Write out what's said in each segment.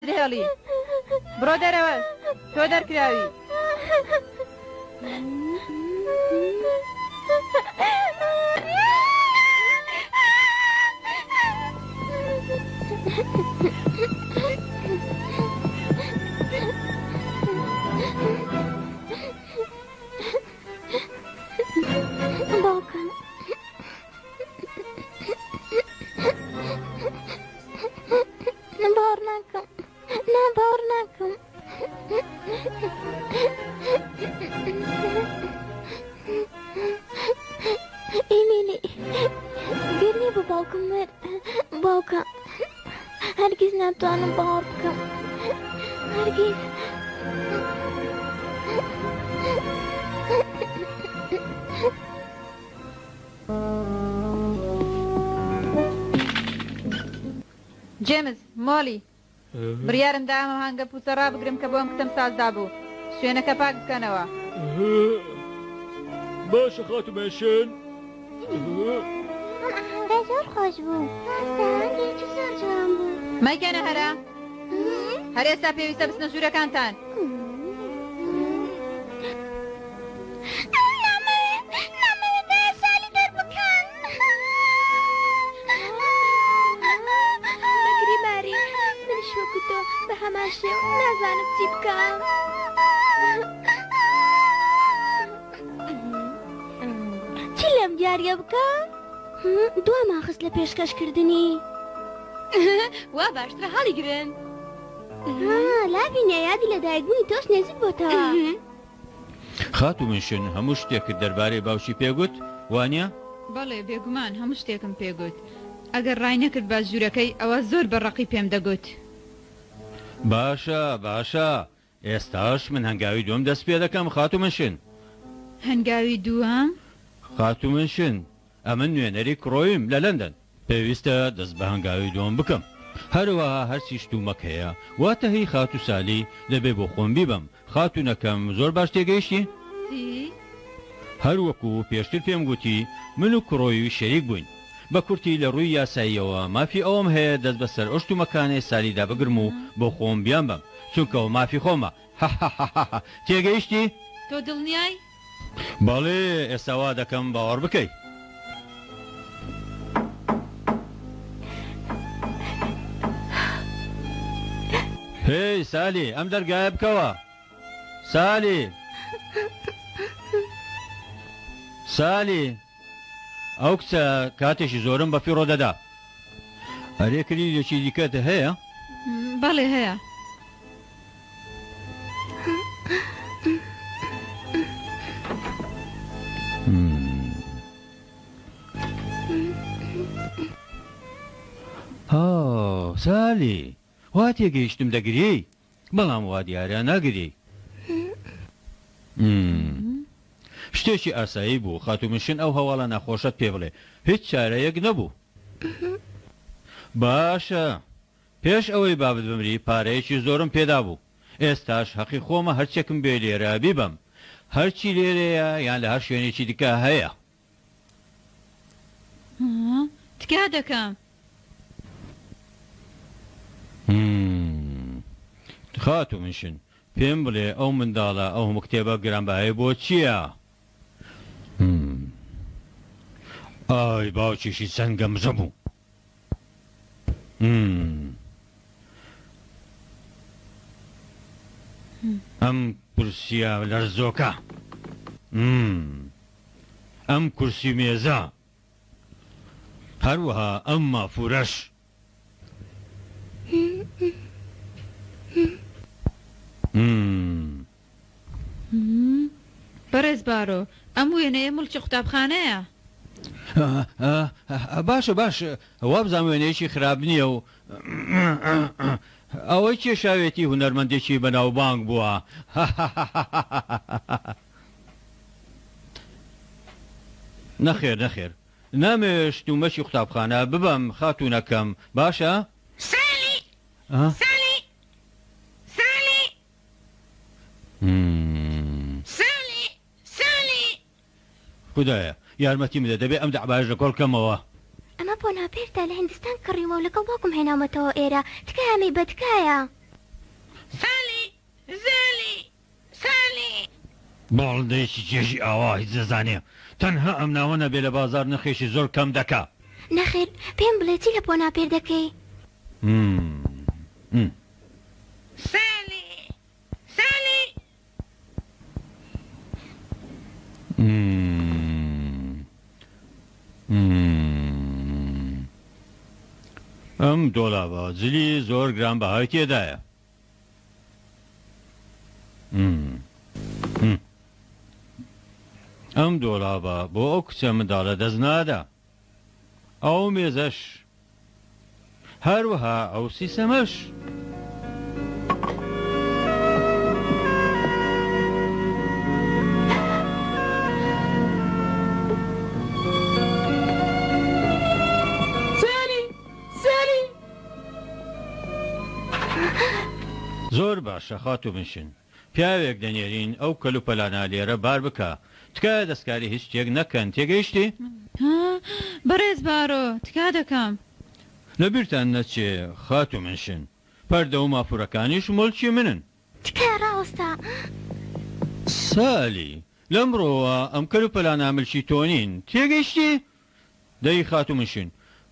دەهێڵی؟ بڕۆ دەرەوە، تۆ دەرکراوی. باوکم باوەڕ ناکەم نا باوەڕ ناکەم ئیمیلی بیر نییە بۆ باوکم مرد باوکە هەرگیز ناتوانم باوەڕ بکەم هەرگیز. جێمز، مۆلی، بڕیارم دا ئەم ئاهەنگە پووچە ڕابگرم کە بۆ ئەم کچەم سازدابوو. شوێنەکە پاک بکەنەوە. باشە خاتوو مێشن. ئەم ئاهەنگە زۆر خۆش بوو. ڕاستە، ئاهەنگێکی زۆر جوان بوو. مەیکەنە هەرا. هەر ئێستا پێویستە بچنە ژوورەکانتان. چی لەم دیاریە بکەم؟ دوامان خست لە پێشکەشکردنی. وا باشترە هەڵیگرن. لاڤینیا یادی لەدایکبوونی تۆش نێزیک بۆتەوە. خاتوو منشن هەموو شتێکت دەربارەی باوکی پێ گوت، وانییە؟ بەڵێ، بێگومان هەموو شتێکم پێ گوت. ئەگەر ڕای نەکردبا ژوورەکەی، ئەوا زۆر بە ڕەقی پێم دەگوت. باشە، باشە. ئێستاش من هەنگاوی دووەم دەست پێ دەکەم، خاتوو منشن. هەنگاوی دووەم؟ خاتوو منشن، ئەمن نوێنەری کرۆیم لە لەندەن. پێویستە دەست بە هەنگاوی دووەم بکەم. هەروەها هەرچی شتومەک هەیە، واتە هی خاتوو سالی، دەبێ بۆ خۆم بیبەم. خاتوونەکەم، زۆر باش تێگەیشتی؟ چی؟ هەر وەکوو پێشتر پێم گوتی، من و کرۆی شەریک بووین. بە کورتی لە ڕووی یاساییەوە مافی ئەوەم هەیە دەست بە سەر ئەو شتومەکانەی سالیدا بگرم و بۆ خۆم بیانبەم. چونکە ئەوە مافی خۆمە. هەهەهەهە. تێگەیشتی؟ تۆ دڵنیای؟ بەڵێ، ئێستا وا دەکەم باوەڕ بکەی. هێی سالی، ئەم دەرگایە بکەوە. سالی! سالی! ئەو کچە کاتێکی زۆرم بە فیڕۆ دەدا. ئەرێ کلیلێکی دیکەت هەیە؟ بەڵێ هەیە. ئۆ سالی وا تێگەیشتم دەگریی بەڵام وا دیارە ناگریی. شتێکی ئاسایی بوو خاتوو منشن ئەو هەواڵە ناخۆشەت پێ بڵێ هیچ چارەیەک نەبوو. باشە پێش ئەوەی بابت بمری پارەیەکی زۆرم پێدابوو ئێستاش هەقی خۆمە هەرچێکم بێ لێرە بیبەم هەرچی لێرەیە یان لە هەر شوێنێکی دیکە هەیە. تکا دەکەم. خاتوو منشن پێم بڵێ ئەو منداڵە ئەو هەموو کتێبە گرانبەهایەی بۆ چییە؟ ئای باوکیشی چەند گەمژە بوو. ئەم کورسیە لەرزۆکە. ئەم کورسی و مێزە. هەروەها ئەم مافوورەش. بەڕێز بارۆ، ئەم وێنەیە موڵکی قوتابخانەیە. باشە باش، وابزانم وێنەیەکی خراپ نییە و ئەوەی کێشاوێتی هونەرمەندێکی بەناوبانگ بووە. نەخێر نەخێر، نامەوێ شتومەکی قوتابخانە ببەم خاتوونەکەم، باشە؟ سالی! سالی! سالی! سالی! سالی! خودایە یارمەتیم بدە دەبێ ئەم دەعبایەش لە کۆڵ کەمەوە. ئەمە بۆ ناپێرتە لە هیندستان کڕیومە و لەگەڵ باوکم هێناومەتەوە ئێرە تکایە مەیبە تکایە. باڵندەیەکی جێژی ئاوا هیچ نەزانێ تەنها ئەم ناوە نەبێ لە بازاڕ نرخێکی زۆر کەم دەکا. نەخێر پێم بڵێ چی لە پۆناپێر دەکەی؟ سالی سالی. ئەم دۆلابە جلی زۆر گرانبەهای تێدایە. ئەم دۆلابە بۆ ئەو کچە منداڵە دەست نادا. ئەو مێزەش. هەروەها ئەو سیسەمەش. سالی! سالی! زۆر باشە خاتوو بنشن. پیاوێک دەنێرین ئەو کەلوپەلانە لێرە بار بکا. تکایە دەستکاری هیچ شتێک نەکەن تێگەیشتی؟ ها بەڕێز بارۆ تکا دەکەم. لەبیرتان نەچێ خاتوو منشن پەردە و مافوورەکانیش موڵکی منن. تکایە ڕاوەستە. سالی، لەمڕۆوە ئەم کەلوپەلانە ملکی تۆ نین تێگەیشتی؟ دەی خاتوو منشن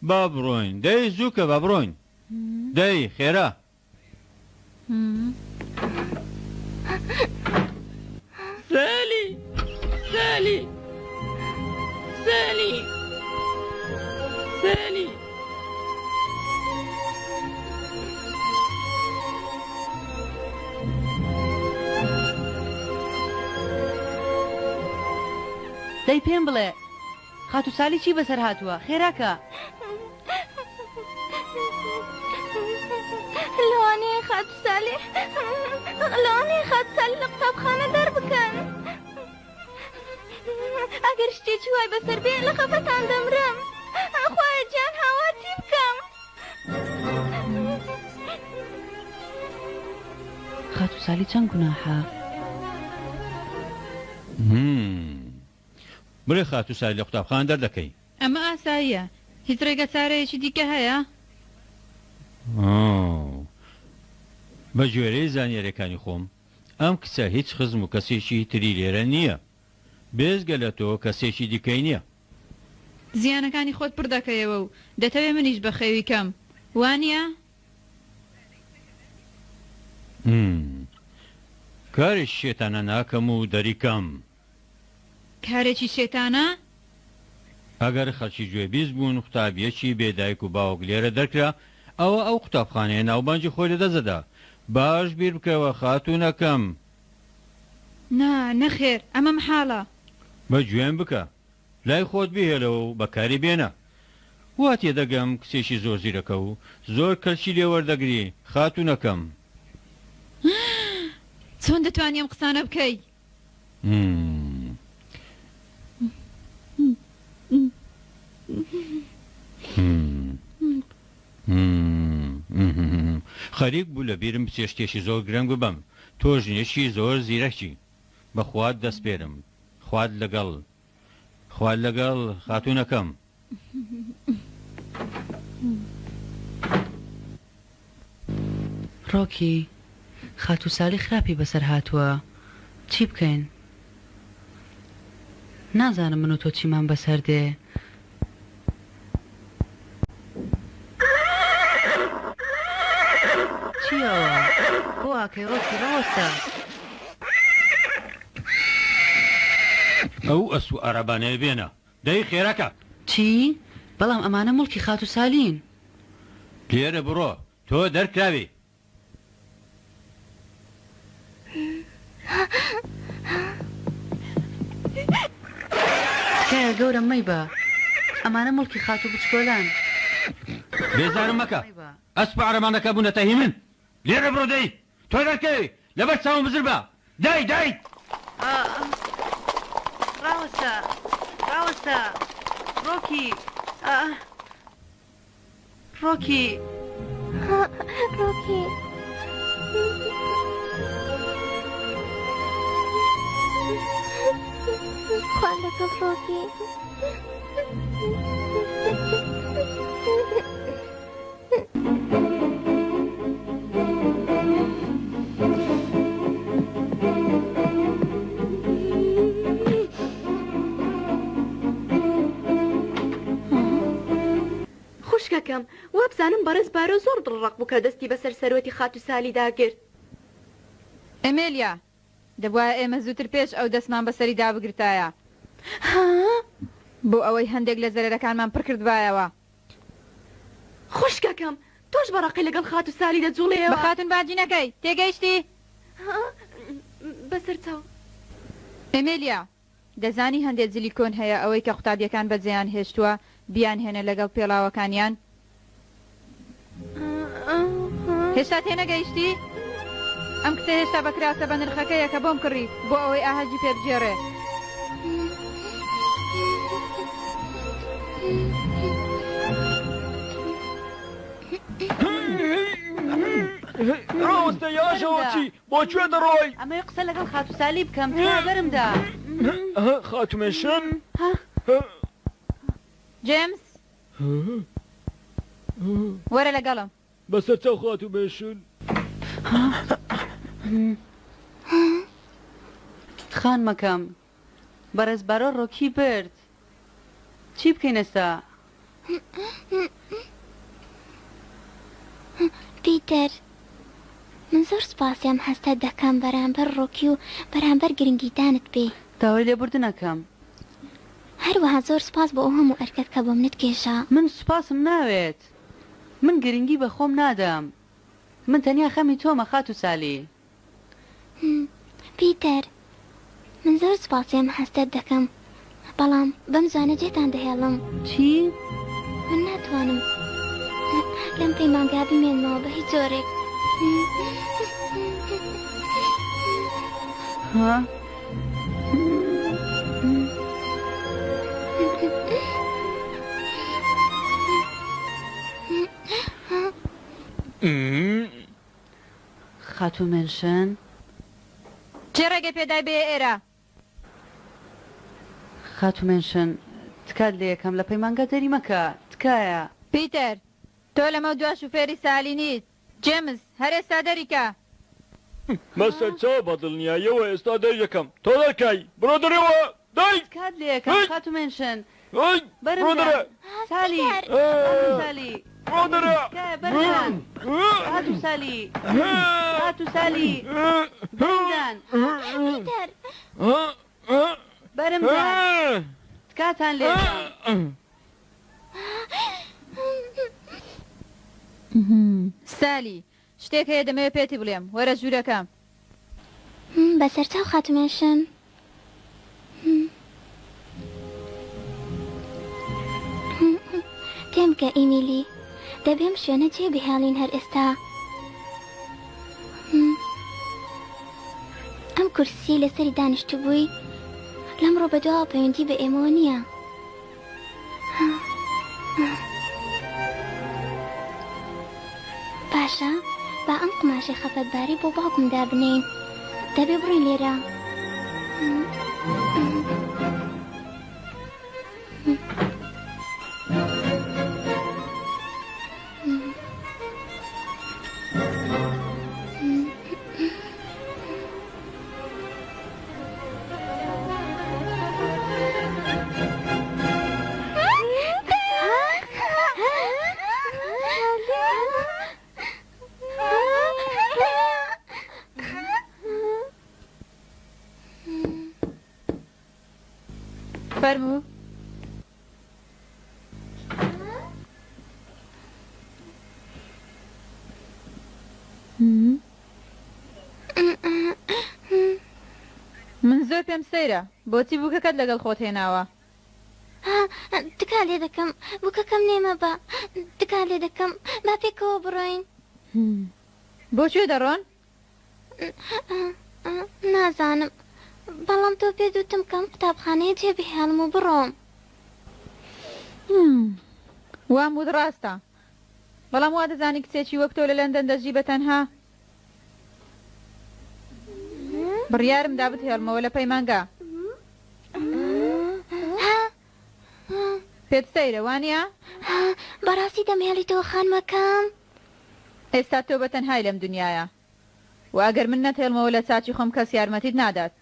با بڕۆین دەی زووکە با بڕۆین دەی خێرا. سالی سالی سالی سالی. دەی پێم بڵێ خاتوو سالی چی بەسەر هاتووە؟ خێراکە. لەوانەیە خاتوو سالی لەوانەیە خاتوو سالی لە قوتابخانە دەربکەن. ئەگەر شتێکی وای بەسەر بێ لە خەفەتان دەمرم. خوایە گیان هاوار چی بکەم؟ خاتوو سالی چەند گوناحە؟ بڵێ خاتوو ساری لە قوتابخانە دەردەکەی. ئەمە ئاساییە. هیچ ڕێگە چارەیەکی دیکە هەیە؟ بە گوێرەی زانیاریەکانی خۆم ئەم کچە هیچ خزم و کەسێکی تری لێرە نییە. بێجگە لە تۆ کەسێکی دیکەی نییە. زیانەکانی خۆت پڕ دەکەیەوە و دەتەوێ منیش بەخێوی کەم، وانییە؟ کارێکی شێتانە ناکەم و دەریکەم. کارێکی شێتانە؟ ئەگەر خەڵکی گوێبیست بوون قوتابییەکی بێ دایک و باوک لێرە دەرکرا، ئەوە ئەو قوتابخانەیە ناوبانگی خۆی لەدەست دەدا. باش بیر بکەوە خاتوونەکەم. نا، نەخێر، ئەمە مەحاڵە. بە گوێم بکە. لای خۆت بیهێلەوە و بەکاری بێنە. وا تێدەگەم کچێکی زۆر زیرەکە و زۆر کەلکی لێ وەردەگری خاتوونەکەم. چۆن دەتوانی ئەم قسانە بکەی؟ خەریک بوو لە بیرم بچێ شتێکی زۆر گرنگ ببەم. تۆ ژنێکی زۆر زیرەکی. بە خوات دەسپێرم. خوات لەگەڵ. خوات لەگەڵ خاتوونەکەم. ڕۆکی، خاتوو سالی خراپی بەسەر هاتووە چی بکەین؟ نازانم من و تۆ چیمان بەسەر دێ. چییە ئەوە؟ بۆ ئاکەی ڕۆکی ڕاوەستە. ئەو ئەس و عەرەبانەیە بێنە. دەی خێراکە. چی؟ بەڵام ئەمانە موڵکی خاتوو سالین. لێرە بڕۆ تۆ دەرکراوی. تکایە گەورەم مەیبە. ئەمانە موڵکی خاتوو بچکۆلان. بێزارم مەکە. ئەسپ و عەرەبانەکە بوونەتە هی من. لێرە بڕۆ دەی. تۆ دەرکەوی. لەبەر چاوم بزر بە. دەی دەی. ڕاوەستە. ڕاوەستە. ڕۆکی. ڕۆکی. ڕۆکی. خوان لەگەڵ ڕۆکی. وابزانم بەڕێز بارۆ زۆر دڵڕەق بوو کە دەستی بەسەر سەروەتی خاتوو سالیدا گرت. ئێمێلیا، دەبوایە ئێمە زووتر پێش ئەو دەستمان بەسەریدا بگرتایە. ها؟ بۆ ئەوەی هەندێک لە زەرەرەکانمان پڕ کردبایەوە. خوشکەکەم، تۆش بە ڕەقی لەگەڵ خاتوو سالی دەجوڵێیەوە. بە خاتوون باجی نەکەی، تێگەیشتی؟ ها؟ بەسەرچاو. ئێمێلیا، دەزانی هەندێ جلی کۆن هەیە ئەوەی کە قوتابیەکان بەجێیان هێشتووە بیانهێنە لەگەڵ پێڵاوەکانیان؟ هێشتا تێنەگەیشتی؟ ئەم کچە هێشتا بە کراسە بەنرخەکەیە کە بۆم کڕی بۆ ئەوەی ئاهەنگی پێ بگێڕێ. ڕاوەستە یاژەوە چی؟ بۆ کوێ دەڕۆی؟ ئەمەوێ قسە لەگەڵ خاتوو سالی بکەم، تکایە بەرم دە. خاتوو مێنشن؟ جێمس، وەرە لەگەڵم. بەسەرچاو خاتوو مێنشن. خانمەکەم، بەڕێز بارۆ ڕۆکی برد. چی بکەین ئێستا؟ پیتەر، من زۆر سوپاسی ئەم هەستەت دەکەم بەرامبەر ڕۆکی و بەرامبەر گرنگیدانت پێی. داوای لێبوردن ئەکەم. هەروەها زۆر سوپاس بۆ ئەو هەموو ئەرکەت کە بۆ منت کێشا. من سوپاسم ناوێت. من گرنگی بە خۆم نادەم. من تەنیا خەمی تۆمە خاتوو سالی. پیتەر، من زۆر سوپاسی ئەم هەستەت دەکەم، بەڵام بەم زوانە جێتان دەهێڵم. چی؟ من ناتوانم لەم پەیمانگا بمێنمەوە بە هیچ جۆرێک. ها؟ خاتوو مێنشن. کێ ڕێگەی پێدای بێیە ئێرە؟ خاتوو مێنشن، تکات لێ ئەکەم لە پەیمانگا دەری مەکە، تکایە. پیتەر، تۆ لەمەو دوا شوفێری سالی نیت. جێمس، هەر ئێستا دەری کە. بەسەرچاو، بە دڵنیاییەوە ئێستا دەری دەکەم. تۆ دەرکەی. بڕۆ دەرەوە. دەی! تکات لێ ئەکەم خاتوو مێنشن. بەرم دەن. سالی. خاتوو سالی. تکایە بەرم دەن. خاتوو سالی. خاتوو سالی. بەرم دەن. بەرم دەن. تکاتان لێ ئەکەم. سالی، شتێک هەیە دەمەوێ پێتی بڵێم. وەرە ژوورەکەم. بەسەرچاو خاتوو مێنشن. تێمبگە ئیمیلی، دەبێ ئەم شوێنە جێ بهێڵین هەر ئێستا. ئەم کورسیەی لەسەری دانیشتبووی لەمڕۆ بەدواوە پەیوەندی بە ئێمەوە نییە. باشە با ئەم قوماشەی خەفەتبارەی بۆ باوکم دابنێین. دەبێ بڕۆین لێرە. فەرموو. من زۆر پێم سەیرە بۆچی بووکەکەت لەگەڵ خۆت هێناوە؟ تکا لێ دەکەم بووکەکەم لێ مەبە، تکا لێ دەکەم با پێکەوە بڕۆین. بۆ کوێ دەڕۆن؟ نازانم، بەڵام تۆ پێت وتم کە ئەم قوتابخانەیە جێ بهێڵم و بڕۆم. وام وت ڕاستە، بەڵام وا دەزانی کچێکی وەک تۆ لە لەندەن دەژی بە تەنها؟ بڕیارم دا بتهێڵمەوە لە پەیمانگا. پێت سەیرە، وانییە؟ بەڕاستی دەمهێڵیتەوە خانمەکەم؟ ئێستا تۆ بە تەنهای لەم دونیایە و ئەگەر من نەتهێڵمەوە لە چاکی خۆم کەس یارمەتیت نادات.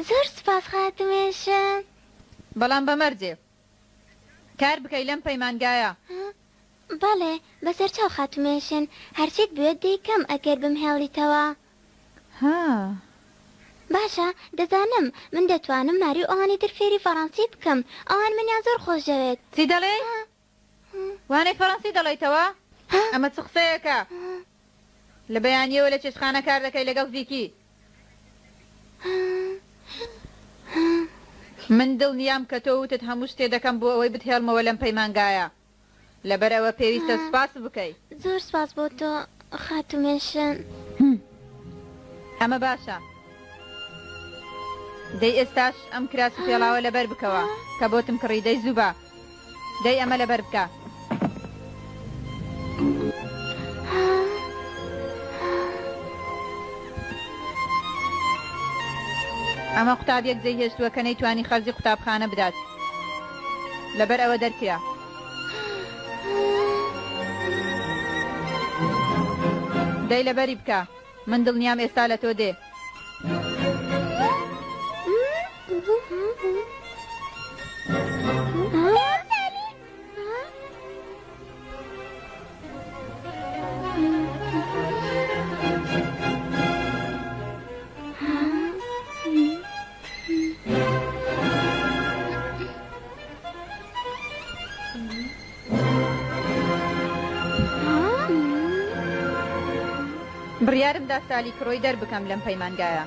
زۆر سوپاس خاتوو مێشن. بەڵام بە مەرجێ. کار بکەی لەم پەیمانگایە. بەڵێ، بەسەرچاو خاتوو مێنشن، هەرچیت بوێت دەیکەم ئەگەر بمهێڵیتەوە. ها. باشە، دەزانم، من دەتوانم ماری و ئەوانی تر فێری فەڕەنسی بکەم، ئەوان منیان زۆر خۆش دەوێت. چی دەڵێی؟ وانەی فەڕەنسی دەڵێیتەوە؟ ئەمە چ قسەیەکە؟ لە بەیانییەوە لە چێشتخانە کار دەکەی لەگەڵ ڤیکی. من دڵنیام کە تۆ وتت هەموو شتێ دەکەم بۆ ئەوەی بتهێڵمەوە لەم پەیمانگایە. لەبەر ئەوە پێویستە سوپاست بکەی. زۆر سوپاس بۆ تۆ خاتوو مێنشن. ئەمە باشە. دەی ئێستاش ئەم کراس و پێڵاوە لەبەر بکەوە کە بۆتم کڕی. دەی زوو بە. دەی ئەمە لەبەر بکە. ئەمە قوتابیەک جێی هێشتووە کە نەیتوانی خەرجی قوتابخانە بدات. لەبەر ئەوە دەرکرا. دەی لەبەری بکە. من دڵنیام ئێستا لە تۆ دێ. بڕیارم دا سالی کرۆی دەربکەم لەم پەیمانگایە.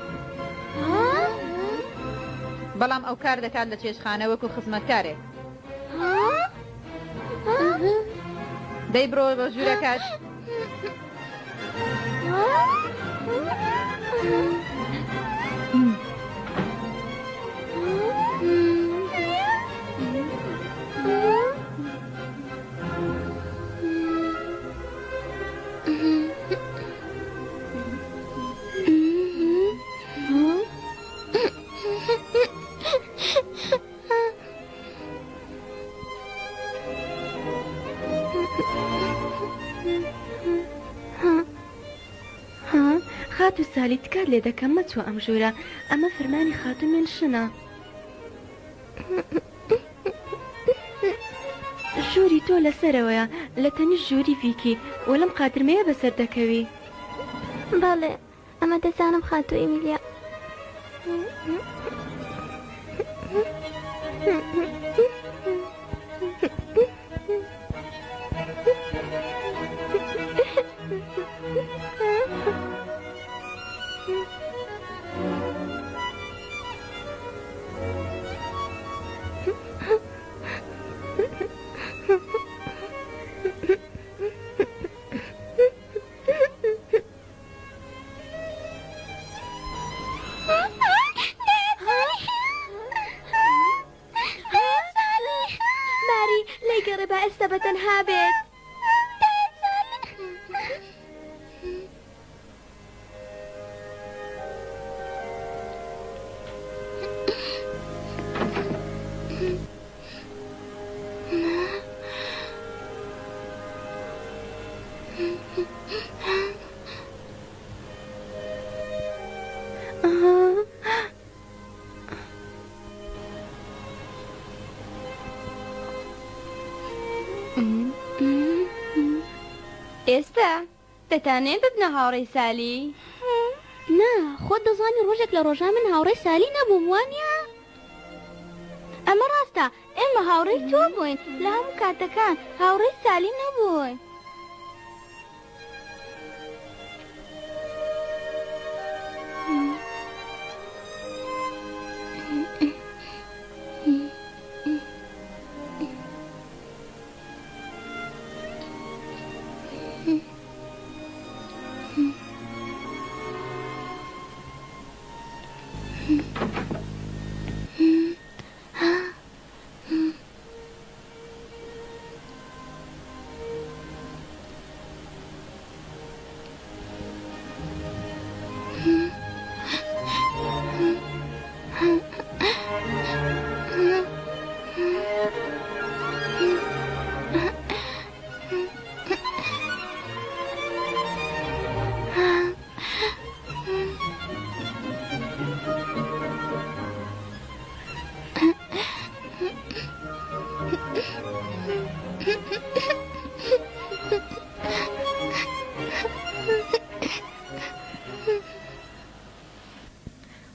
بەڵام ئەو کار دەکات لە چێشتخانە وەکو خزمەتکارێک. دەی بڕۆ بۆ ژوورەکەت. خاتوو سالی تکات لێ دەکەم مەچوە ئەم ژوورە ئەمە فرمانی خاتوو مێنشنە. ژووری تۆ لەسەرەوەیە لە تەنیشت ژووری ڤیکی و لەم قادرمەیە بەسەر دەکەوی. بەڵێ ئەمە دەزانم خاتوو ئیمیلیا. ماری لێیگەڕێ با ئێستا بە تەنها بێت. ئێستا دەتانەوێ ببنە هاوڕێی سالی؟ نا، خۆت دەزانی ڕۆژێک لە ڕۆژان من هاوڕێی سالی نەبووم، وانییە؟ ئەمە ڕاستە، ئێمە هاوڕێی تۆ بووین لە هەموو کاتەکان، هاوڕێی سالی نەبووین.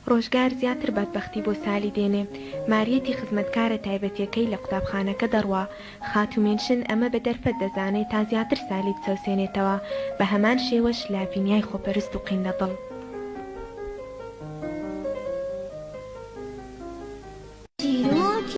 ڕۆژگار زیاتر بەدبەختی بۆ سالی دێنێ. ماریەتی خزمەتکارە تایبەتیەکەی لە قوتابخانەکە دەڕوا. خاتوو مێنشن ئەمە بە دەرفەت دەزانێ تا زیاتر سالی بچەوسێنێتەوە، بە هەمان شێوەش لاڤینیای خۆپەرست و قین لە دڵ.